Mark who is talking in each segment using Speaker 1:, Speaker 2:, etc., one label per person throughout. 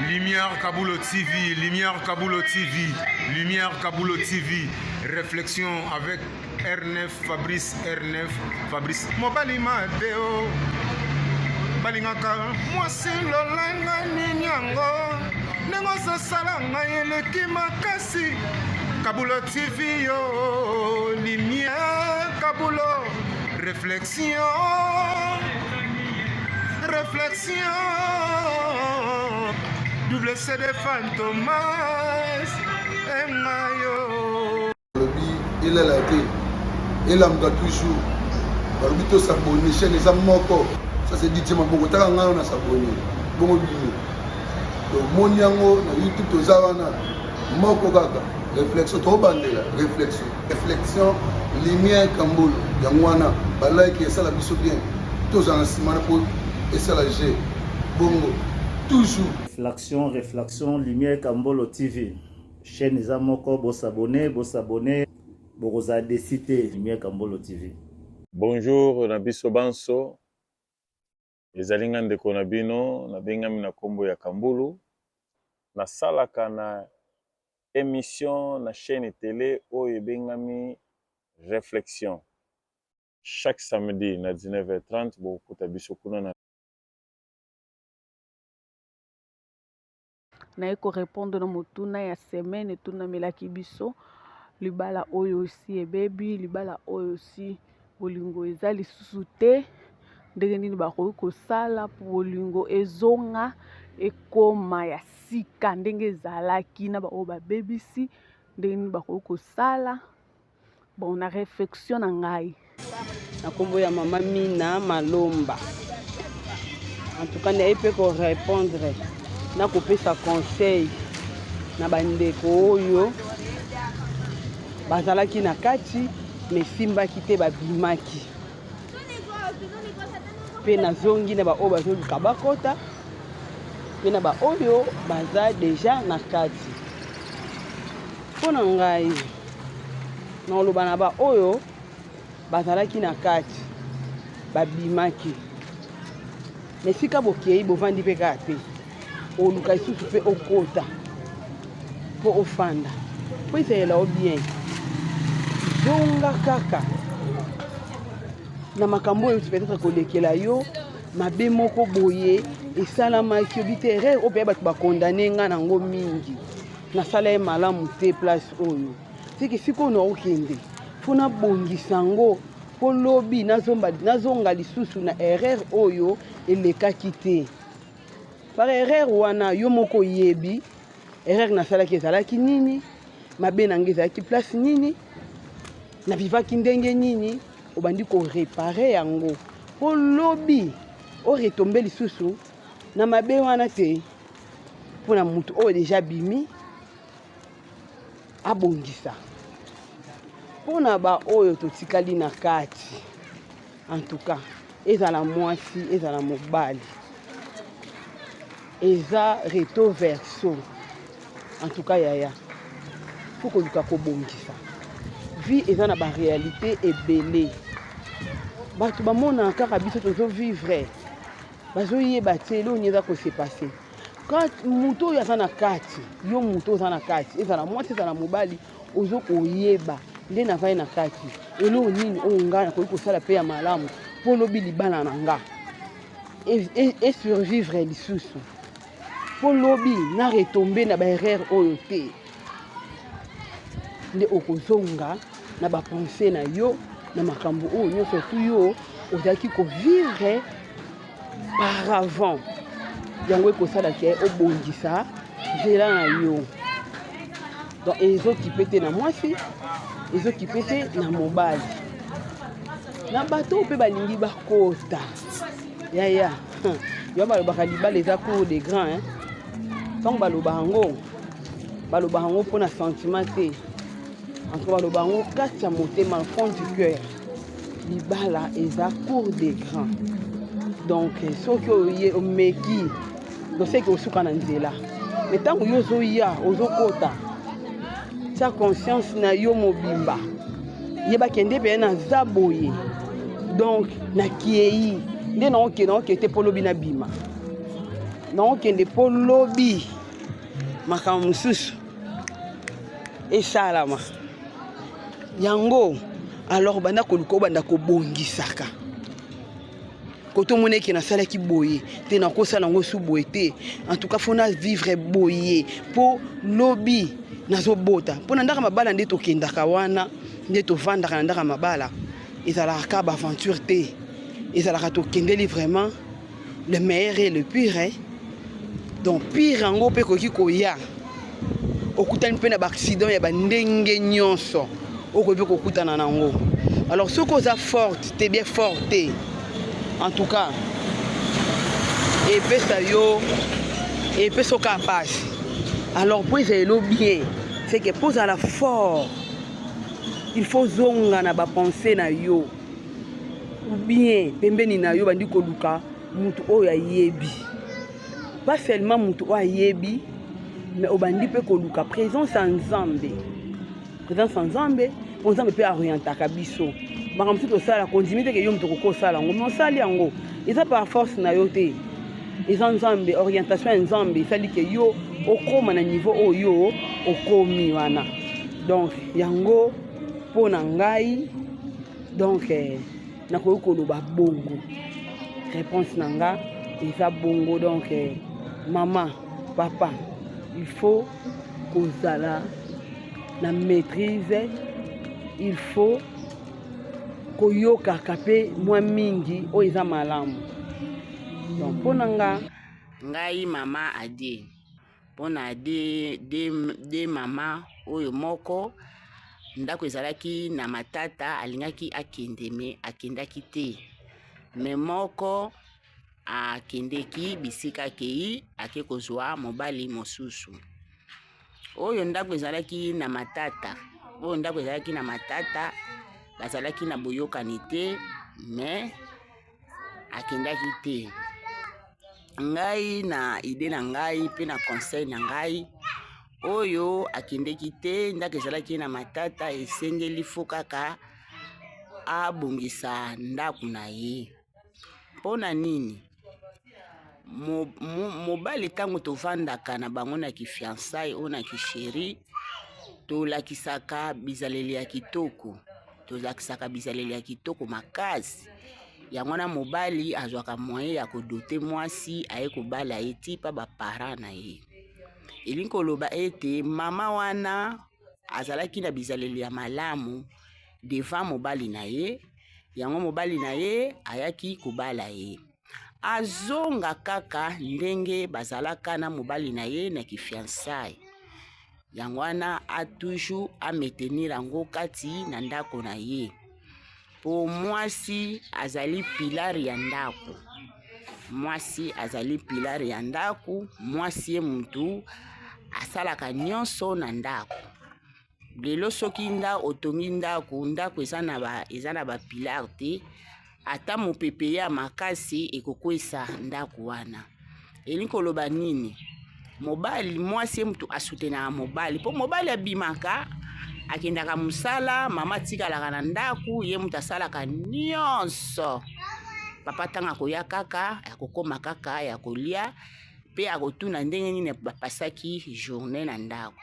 Speaker 1: Lumière Kabulo TV, Lumière Kabulo TV, Lumière Kabulo TV, réflexion avec R9 Fabrice R9 Fabrice mobali mabe o balingaka mwasi lolanga nini yango ndenge ozosala ngai eleki makasi Kabulo TV yo Lumière Kabulo réflexion réflexion double CD Fantomas engayo
Speaker 2: Balobi elala te, elamuka toujours. Balobi to s'abonner, chaîne eza moko. Ça c'est DJ Maboko, taka ngai na s'abonner. Bongo bino. Tomoni yango na YouTube toza wana moko kaka. Réflexion tobandela, réflexion. Réflexion lumière Kambolo. Yango wana ba like esala biso bien. Tozala na nsima na po esala G. Bongo toujours.
Speaker 3: Réflexion, réflexion, Lumière Kambolo TV. Chaîne eza moko, bo s'abonner, bo s'abonner, bokozala déçu te. Lumière Kambolo TV.
Speaker 4: Bonjour na biso banso, ezali nga ndeko na bino, nabengami na kombo ya Kambulu, nasalaka na emission na chaîne tele oyo ebengami Reflexion. Chaque samedi na 19h30 bokokuta biso kuna na.
Speaker 5: Naye ko repondre na motuna ya semaine etunamelaki biso libala oyo esi ebebi libala oyo esi bolingo eza lisusu te ndenge nini bakoki kosala mpo bolingo ezonga ekoma ya sika ndenge ezalaki na baoyo babebisi ndenge nini bakoki kosala Bon, na réflexion na ngai.
Speaker 6: Na kombo ya mama Mina Malomba. En tout cas, naye mpe ko répondre na kopesa conseil na bandeko oyo bazalaki na kati mais esimbaki te babimaki mpe nazongi na baoyo bazoluka bakota mpe na baoyo baza deja na kati Mpo na ngai, nakoloba na baoyo bazalaki na kati, babimaki na esika bokei, bovandi mpe kaka te, oluka lisusu mpe okota mpo ofanda mpo ezalela yo bien. Zonga kaka na makambo oyo peut-être kolekela yo mabe moko boye esalamaki, obi te erreur oyo mpe bato bakondane nga nango mingi. Nasala ye malamu te place oyo seke sikoyo naokende fo nabongisa yango mpo lobi nazonga lisusu na erreur oyo elekaki te. Par erreur wana yo moko oyebi erreur nasalaki ezalaki nini, mabe na ngai ezalaki place nini, navivaki ndenge nini, obandi korepare yango mpo lobi oretombe lisusu na mabe wana te. Mpo na moto oyo deja abimi abongisa. Mpo na baoyo totikali na kati, en tout cas ezala mwasi ezala mobali, eza reto verso. En tout cas yaya, faut koluka kobongisa. Vie eza na ba réalité ebele. Bato bamonaka kaka biso tozo vivre, bazoyeba te eloko nini eza ko se passer. Quand moto oyo aza na kati, yo moto oza na kati, ezala mwasi ezala mobali, ozo koyeba nde navandi na kati eloko nini oyo ngai nakoki kosala mpe ya malamu mpo lobi libala na nga esurvivre lisusu, mpo lobi na retombe na ba erreur oyo te. Nde okozonga na ba pensée na yo na makambo oyo nyonso tu yo ozalaki kovivre par avant, yango ekosala ke obongisa nzela na yo. Donc ezokipe te na mwasi, ezokipe te na mobali, na bato oyo mpe balingi bakota yaya. Yo balobaka libala eza cour de grand, hein? Ntango balobaka yango, balobaka yango mpona sentiment te, en tout cas balobaka yango kati ya motema, fond du cœur. Libala eza cour de grand, donc soki oye omeki doseki osuka na nzela, mais ntango yo ozoya ozokota, tia conscience na yo mobimba, yeba kende mpe naza boye, donc nakiei nde naokende, naokende te mpo lobi nabima. Nakokende mpo lobi makambo mosusu esalama yango. Alors banda koluka, obanda kobongisaka kote omona eke nasalaki boye te, nakosala yango su boye te. En tout cas, faut na vivre boye mpo lobi nazobota. Mpo na ndako mabala nde tokendaka wana, nde tovandaka na ndako ya mabala, ezalaka kaka baaventure te, ezalaka tokendeli vraiment le meilleur et le pire, eh? Donc pire yango mpe ekoki koya, okutani mpe na baaccident ya bandenge nyonso, okoki mpe kokutana nango. Alors soki oza forte te, bien fort te, en tout cas epesa yo, epesa oka pasi. Alors mpo ezala elo bien, c'est que mpo ozala fort, il faut zonga na bapense na yo ou bien pembeni na yo, bandi koluka mutu oyo ayebi. Pas seulement mutu oyo ayebi, mais obandi mpe koluka présence ya Nzambe, présence ya Nzambe, mpo Nzambe mpe aorientaka biso. Makambo mosusu tosala, kondimi teke yo moto okoki osala yango, mais osali yango, eza par force na yo te, eza Nzambe, orientation ya Nzambe esali ke yo okóma na niveau oyo okomi wana. Donc yango mpo na ngai, donc nakoki koloba bongo, réponse na nga eza bongo. Donc mama, papa, il faut kozala na maîtrise, il faut koyokaka mpe mwa mingi oyo eza malamu. Donc mpo na nga.
Speaker 7: Ngai mama Ade, mpona de mama oyo moko, ndako ezalaki na matata, alingaki akende mais akendaki te. Mais moko akendeki, bisika akei, ake kozwa mobali mosusu. Oyo ndako ezalaki na matata, oyo ndako ezalaki na matata, bazalaki na boyokani te, mais akendaki te. Ngai na idée na ngai mpe na conseil na ngai, oyo akendeki te, ndako ezalaki na matata, esengeli faut kaka abongisa ndako na ye. Mpo na nini? Mobali, ntango tovandaka na bango na kifiançailles oyo na kichéri, tolakisaka bizaleli ya kitoko, tolakisaka bizaleli ya kitoko makasi. Yango wana mobali azwaka moyen ya kodoter mwasi, aye kobala ye ti pa baparent na ye. Elingi koloba ete mama wana azalaki na bizaleli ya malamu devant mobali na ye, yango mobali na ye ayaki kobala ye. Azonga kaka ndenge bazalaka na mobali na ye na kifiançailles. Yango wana a toujours amaintenir yango kati na ndako na ye, mpo mwasi azali pilier ya ndako, mwasi azali pilier ya ndako, mwasi ye mutu asalaka nyonso na ndako. Lelo soki nda otongi ndako, ndako eza na bapilier te, ata mopepe ya makasi ekokwesa ndako wana. Elingi koloba nini? Mobali, mwasi ye motu asoutenaka mobali, mpo mobali abimaka, akendaka mosala, mama atikalaka na ndako, ye moto asalaka nyonso. Papa ntango akoya kaka, akokóma kaka ya kolia mpe akotuna ndenge nini bapasaki journée na ndako.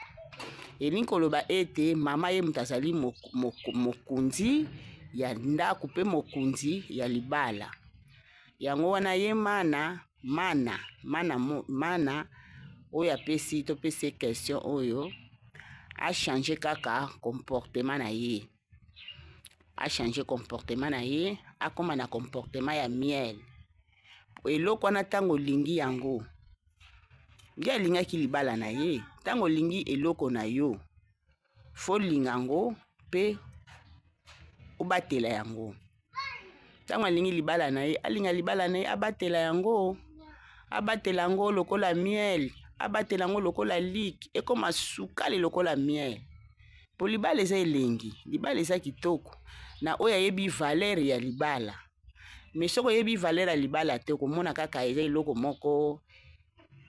Speaker 7: Elingi koloba ete mama ye moto azali mokonzi ya ndako mpe mokonzi ya libala. Yango wana ye mana mana mana mana oyo apesi, topesi question oyo, achange kaka comportement na ye, achange comportement na ye, akóma na comportement ya miel. Eloko wana, ntango olingi yango, nde alingaki libala na ye. Ntango olingi eloko na yo, faut linga yango mpe obatela yango. Ntango alingi libala na ye, alinga libala na ye, abatela yango, abatela yango lokola miel, abatela yango lokola lik, ekóma sukali lokola miel, po libala eza elengi, libala eza kitoko na oyo ayebi valeur ya libala. Mais soki oyebi valeur ya libala te, okomona kaka eza eloko moko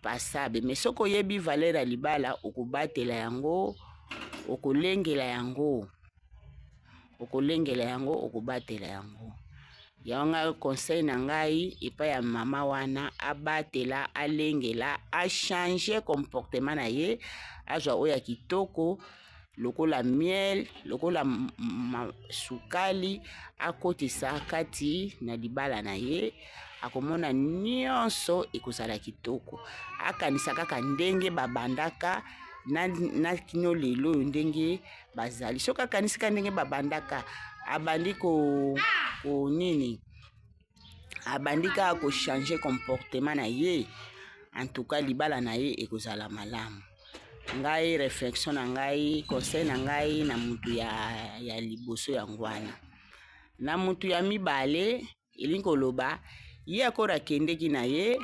Speaker 7: passable. Mais soki oyebi valeur ya libala, okobatela yango, okolengela yango, okolengela yango, okobatela yango. Yango ngai conseil na ngai epai ya mama wana, abatela, alengela, achange comportement na ye, azwa oyo ya kitoko lokola miel, lokola sukali, akotisa kati na libala na ye, akomona nyonso ekozala kitoko. Akanisa kaka ndenge babandaka na, na kino lelo oyo ndenge bazali. Soki akanisi kaka ndenge babandaka, abandi ko, ko nini, abandi kaka ko changer comportement na ye, en tout cas libala na ye ekozala malamu. Ngai reflexion na ngai, conseil na ngai na mutu ya, ya liboso yango wana. Na mutu ya mibale, elingi koloba ye akora akendeki na ye,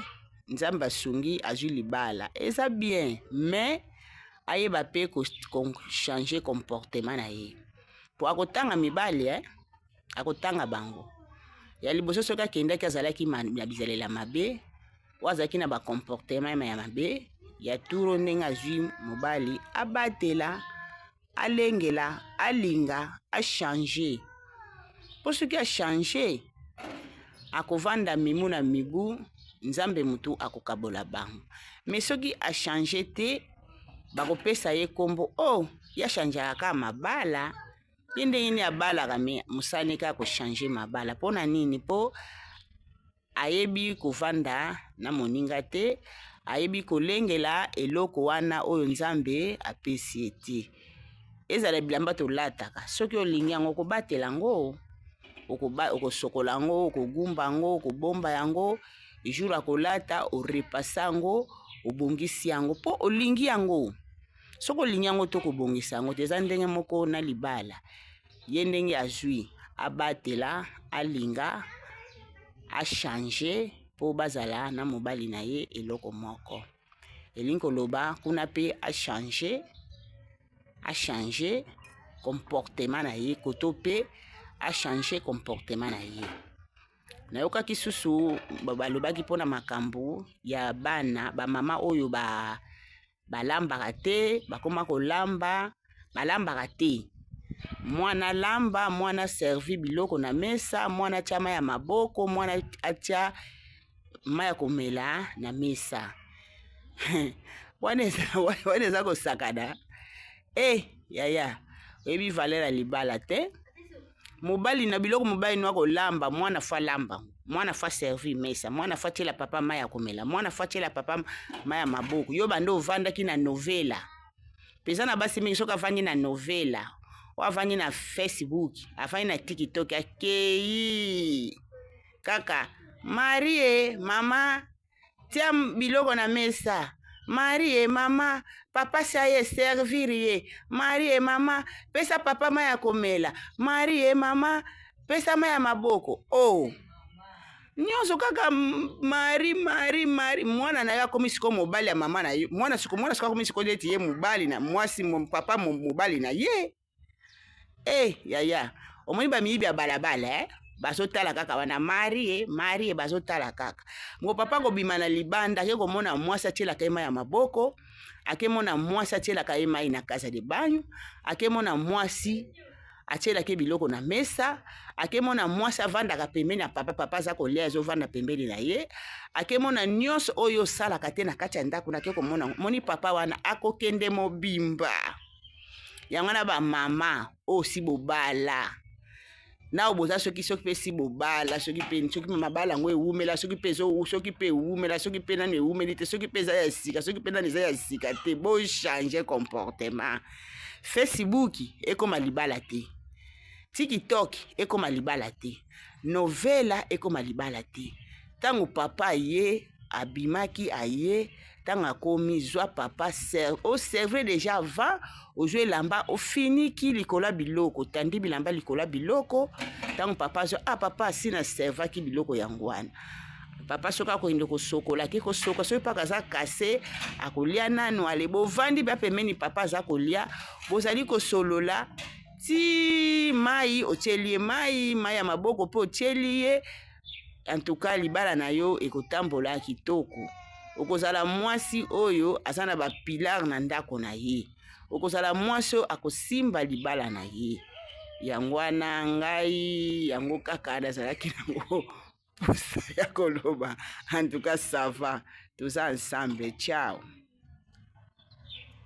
Speaker 7: Nzambe asungi azwi libala, eza bien, mais ayeba pe ko changer comportement na ye, po akotanga mibali eh, akotanga bango. Ya liboso soki akendaki azalaki na bizalela mabe, oyo azalaki na ba comportement ya mabe, ya turo ndenge azwi mobali abatela, alengela, alinga, a changer. Po soki a changer, akovanda mimu na mibu, Nzambe mutu akokabola bango. Mais soki a changer te, bakopesa ye kombo, oh, ye a changeaka kaka mabala, ye ndenge nini abalaka mais mosala ne kaka ko changer mabala. Pona nini? Po ayebi kovanda na moninga te, ayebi kolengela eloko wana oyo Nzambe apesi ye te. Ezala bilamba tolataka, soki olingi yango okobatela yango, okosokola yango, okogumba yango, okobomba yango, jour ya kolata orepase yango, obongisi yango po olingi yango. Soki olingi yango te okobongisa yango te. Eza ndenge moko na libala. Ye ndenge azwi, abatela, alinga, a changer po bazala na mobali na ye eloko moko. Elingi koloba kuna pe a changer, a changer comportement na ye, koto pe a changer comportement na ye. Nayokaki susu balobaki mpona makambo ya bana, ba mama oyo ba balambaka te, bakoma kolamba, balambaka te. Mwana alamba, mwana aservi biloko na mesa, mwana atia mayi ya maboko, mwana atia mayi ya komela na mesa. Wana eza kosakana. Eh yaya, oyebi valeur ya libala te. Mobali na biloko mobali no akolamba, mwana fo alamba, mwana fo aservi mesa, mwana fo atiela papa mayi ya komela, mwana fo atiela papa mayi ya maboko. Yo banda ovandaki na novela mpenza na basi mingi, soki avandi na novela oyo avandi na Facebook, avandi na TikTok, akei kaka Marie mama tia biloko na mesa, Marie mama papa si aye servir ye, Marie mama pesa papa mayi ya komela, Marie mama pesa mayi ya maboko. Oh, nyonso kaka Marie Marie Marie. Mwana na yo akomi sikoyo mobali ya mama na yo, mwana sikoyo, mwana sikoyo akomi sikoyo neti ye mobali na mwasi, papa mobali na ye. Eh yaya, omoni ba miyibi ya balabala eh? Bazotala kaka wana Marie Marie, bazotala kaka ngo papa kobima na libanda, ake komona mwasi atielaka ye mai ya maboko, ake mona mwasi atielaka ye mai na casa de banho, ake mona mwasi atielaki biloko na mesa, ake mona mwasi avandaka pembeni ya papa, papa aza kolia azovanda pembeni na ye, ake mona nyonso oyo osalaka te na kati ya ndako, nake komona moni papa wana akokende mobimba. Yango wana ba mama oyo si bobala na oyo boza soki soki pe si bobala soki pe soki mabala yango ewumela soki pe ezo soki pe ewumela soki pe nanu ewumeli te soki pe eza ya sika soki pe nanu eza ya sika te, bo changer comportement. Facebook ekoma libala te, TikTok ekoma libala te, novela ekoma libala te. Ntango papa ye abimaki aye, ntango akomi zwa papa ser, oservre deja avant, ozwa elamba ofiniki likolo ya biloko, otandi bilamba likolo ya biloko. Ntango papa azwa, ah papa asi na servaki biloko yango wana. Papa soki akokende kosokola, ake kosokola, soki paka aza kase akolia nanu. Ale bovandi ba pembeni, papa aza kolia, bozali kosolola ti mai otieli ye mai, mai ya maboko mpe otieli ye. En tout cas libala na yo ekotambola kitoko. Okozala mwasi oyo aza na ba pilar na ndako na ye. Okozala mwasi oyo akosimba libala na ye. Yango wana ngai yango kaka nazalaki nango mposa ya koloba. En tout cas ça va, toza ensemble, ciao.